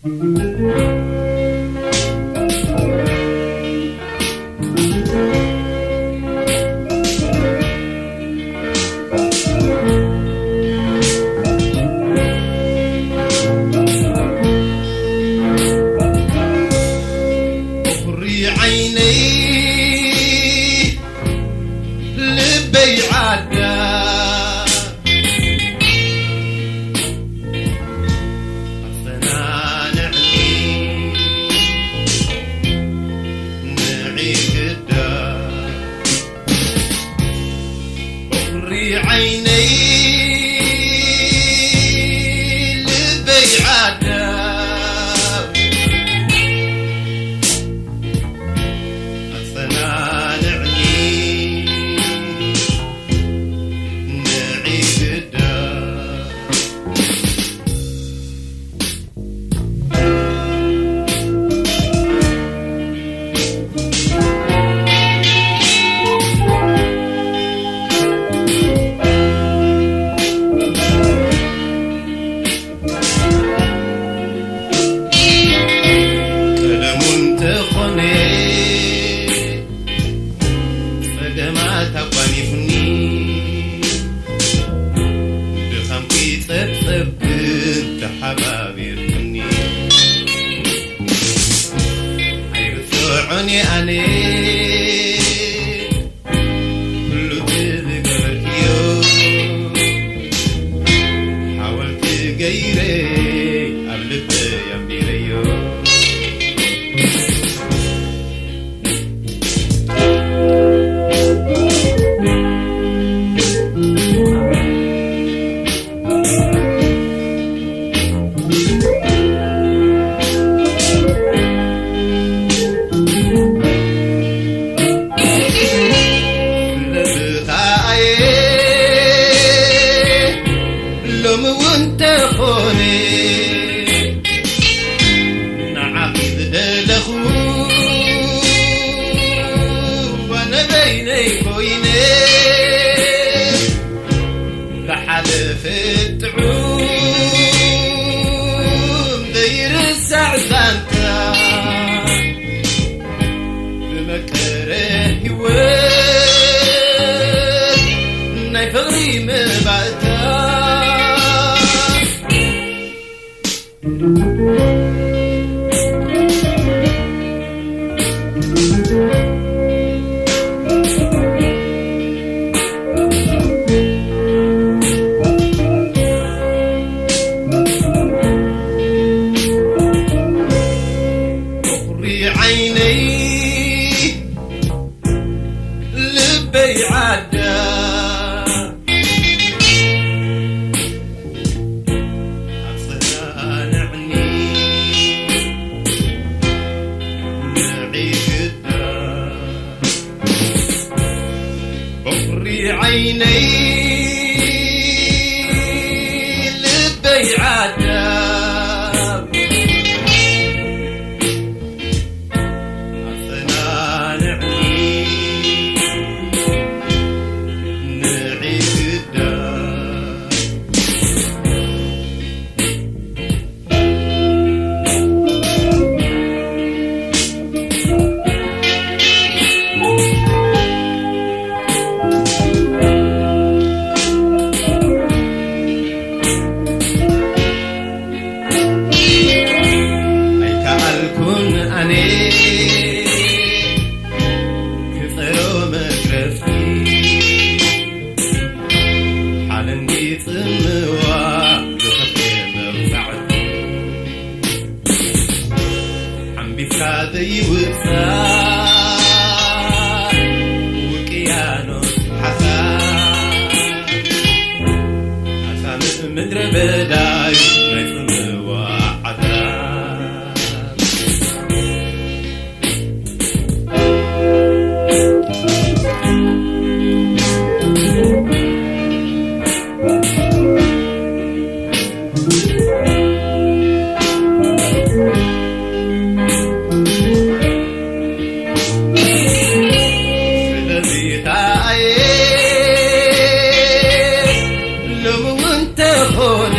ቁሪ ዓይነይ ልበይ ዓዳ ኣጸናንዕኒ ንዒ ግዳ ቁሪ ዓይነይ ልበይ ዓዳ ኣጸናንዕኒ ንዒ ግዳ ቀደሙ እንተኾነ ጸገማት ኣጓኒፉኒ፣ ድኻምኪ ጸብጸብክን ተሓባቢርክኒ። ኣይርስዖን እየ ኣነ ኩሉ እቲ ዝገበርክዮ፣ ሓወልቲ ገይረ ኣብ ልበይ ኣንቢረዮ። ስለዚ ኸኣየ ሎሚ እውን ተኾነ ንዓኺ ዝደለኹ ኣነ በይነይ ኮይነ ብሓደ ፍጥዑም ዘይርሳዕ ዛንታ ብመቀረ ህይወት ናይ ፍቕሪ መባእታ። ቁሪ ዓይነይ ልበይ ዓዳ ኣጸናንዕኒ ንዒ ግዳ ቁሪ ዓይነይ ልበይ ዓዳ ኣጸናንዕኒ ንዒ ግዳ ኣይከኣልኩን ኣነ ክጸሮ መግረፍቲ ሓለንጊ ጽምዋ ዝኸፍተ መብዛዕቲ ሓምቢብካ ዘይውጻእ ውቅያኖስ ሓሳብ ኣጻምእ ምድረ በዳዩ ናይ ጽምዋ ዓዛብ። ስለዚ ከኣየ ሎሚ እውን ተኾነ